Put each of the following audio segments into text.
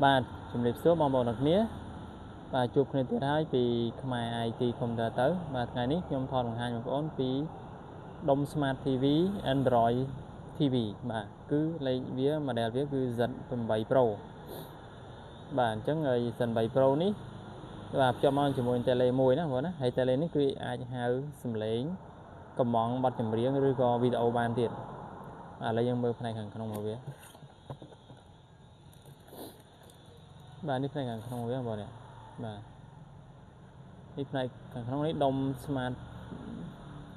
បាទជំរាបសួរបងប្អូនទាំងគ្នាបាទជួបគ្នាទៀតហើយពីខ្មែរ IT Computer ទៅបាទថ្ងៃនេះខ្ញុំថតបង្ហាញបងប្អូនពីដុំ Smart TV Android TV បាទគឺលេខវា model វាគឺ Z8 Pro បាទអញ្ចឹង Z8 Pro នេះបាទភ្ជាប់មកជាមួយ Tele មួយណាបងប្អូនណាហើយ Tele នេះគឺអាចហៅសំឡេងកំងបទចម្រៀងឬក៏វីដេអូបានទៀតបាទឥឡូវយើងមើលផ្នែកខាងក្នុងរបស់វាបាទនេះផ្នែកខាងក្នុងវាបងប្អូនបាទនេះផ្នែកខាងក្នុងនេះដុំ Smart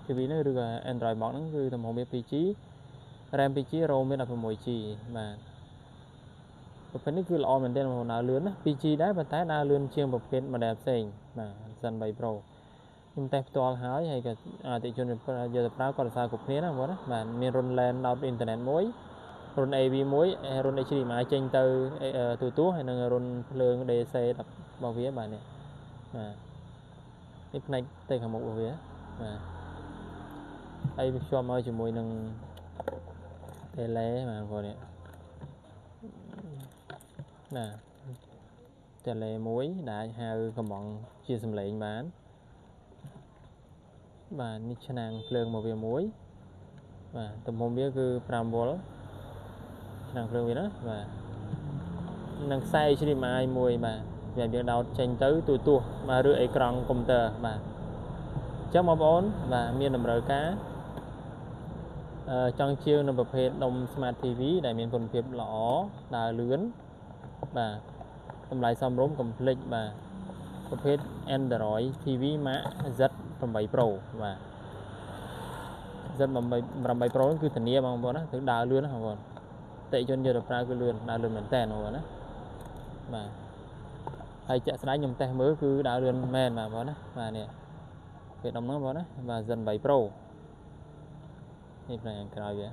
TV នេះឬក៏ Android Box ហ្នឹងគឺទំហំវា 2G RAM 2G ROM មាន 16G បាទប្រភេទនេះគឺល្អមែនទែនបងប្អូនដើរលឿនណា 2G ដែរប៉ុន្តែដើរលឿនជាងប្រភេទ model ផ្សេងបាទ Zen 3 Pro ខ្ញុំតេស្តផ្ទាល់ហើយហើយក៏អតិជនយកទៅប្រើក៏រសារគ្រប់គ្នាណាបងប្អូនណាបាទមានរុន LAN ដោតអ៊ីនធឺណិតមួយរុន AV មួយរុន HDMI ចេញទៅទូទស្សន៍ហើយនឹងរុនភ្លើង DC របស់វាបាទនេះបាទនេះផ្នែកទៅខាងមុខរបស់វាបាទហើយវាភ្ជាប់មកជាមួយនឹង Tele បាទបងប្អូននេះណា Tele មួយដែលអាចហៅកំងជាសំឡេងបានបាទនេះឆ្នាំងភ្លើងមកវាមួយបាទទំហំវាគឺ5 V ឆ្នាំងភ្លើងវាណាបាទនឹងខ្សែ HDMI មួយបាទវាយើងដោតចេញទៅទូទស្សន៍បាទឬអេក្រង់កុំព្យូទ័របាទអញ្ចឹងបងប្អូនបាទមានតម្រូវការចង់ជាវនៅប្រភេទដុំ Smart TV ដែលមានគុណភាពល្អដើរលឿនបាទតម្លៃសមរម្យកុំភ្លេចបាទប្រភេទ Android TV Max Z8 Pro បាទ Z8 Pro គឺធានាបងប្អូនណាគឺដើរលឿនណាបងប្អូនតិជនយកទៅប្រើគឺលឿនដើរលឿនមែនតើបងប្អូនណាបាទហើយជាក់ស្ដែងខ្ញុំតេស្តមើលគឺដើរលឿនមែនបាទបងប្អូនណាបាទនេះពេលដុំហ្នឹងបងប្អូនណាបាទ Zen 8 Pro នេះផ្នែកខាងក្រោយវាអ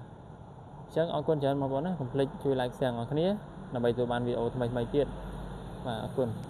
ញ្ចឹងអរគុណច្រើនបងប្អូនណាកុំភ្លេចជួយ like share អ្នកគ្នាដើម្បីទទួលបានវីដេអូថ្មីៗទៀតបាទអរគុណ។